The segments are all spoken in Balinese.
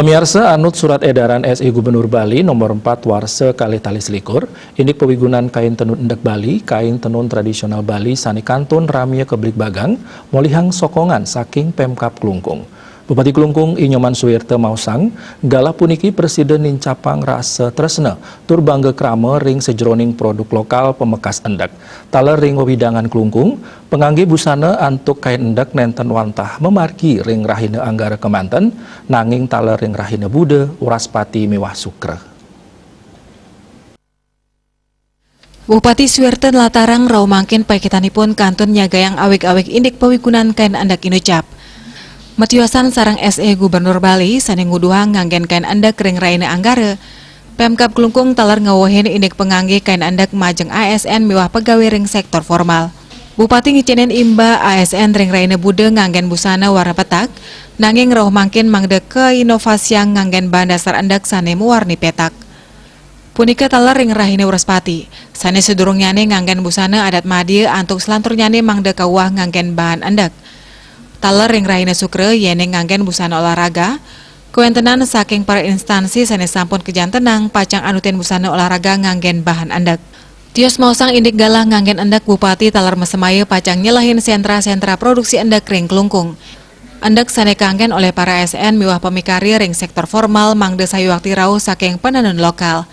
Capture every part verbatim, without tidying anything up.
Pamiarsa, anut surat edaran S I Gubernur Bali nomor empat warsa kalih tali selikur, indik pawigunan kain tenun endek Bali, kain tenun tradisional Bali sane kantun ramia kebligbagang, molihang sokongan saking Pemkab Klungkung. Bupati Klungkung I Nyoman Suwirta maosang, galah puniki prasida nincapang rasa tresna tur bangga krama ring sajeroning produk lokal pamekas endek. Taler ring wewidangan Klungkung, pangangge busana antuk kain endek nenten wantah mamargi ring rahina Anggara kemanten, nanging taler ring rahina Buda, Wraspati miwah Sukra. Bupati Suwirta nlatarang rauh mangkin paiketanipun kantun nyagayang awig-awig indik pawigunan kain endek inucap. Matiosan sareng S E Gubernur Bali sane nguduhang nganggen kain endek ring rahina Anggara, Pemkab Klungkung taler ngawehin indik pangangge kain endek majeng A S N miwah pegawai ring sektor formal. Bupati ngicenin imbah A S N ring rahina Buda nganggen busana warna petak, nanging rauh mangkin mangda kainovasiang nganggen bahan dasar endek sane mawarni petak. Punika taler ring rahina Wraspati, sane sadurungnyane nganggen busana adat madya antuk selanturnyane mangda kauwah nganggen bahan endek. Taler ring rahina Sukra, yene nganggen busana olahraga, kawentenan saking para instansi sane sampun kajantenang pacang anutin busana olahraga nganggen bahan endek. Tios maosang indik galah nganggen endek, Bupati taler masemaya pacang nyelehin sentra-sentra produksi endek ring Klungkung. Endek sane kanggen olih para A S N miwah pamikarya ring sektor formal mangda sayuakti rauh saking panenun lokal.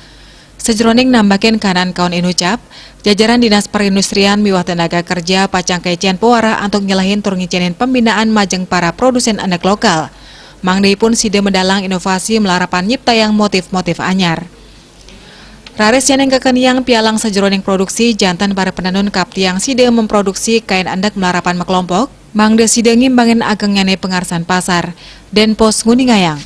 Sajeroning nambakin kahanan kaun inucap, jajaran Dinas Perindustrian miwah Tenaga Kerja pacang kaicen pawarah antuk nyelehin tur ngicenin pembinaan majeng para produsen endek lokal. Mangda ipun sida medalang inovasi malarapan nyiptayang motif-motif anyar. Raris yening kakeniang pialang sajeroning produksi, janten para penenun kaptiang sida memproduksi kain endek malarapan makelompok, mangda sida ngimbangin agengnyane pangarsan pasar. Denpos nguningayang.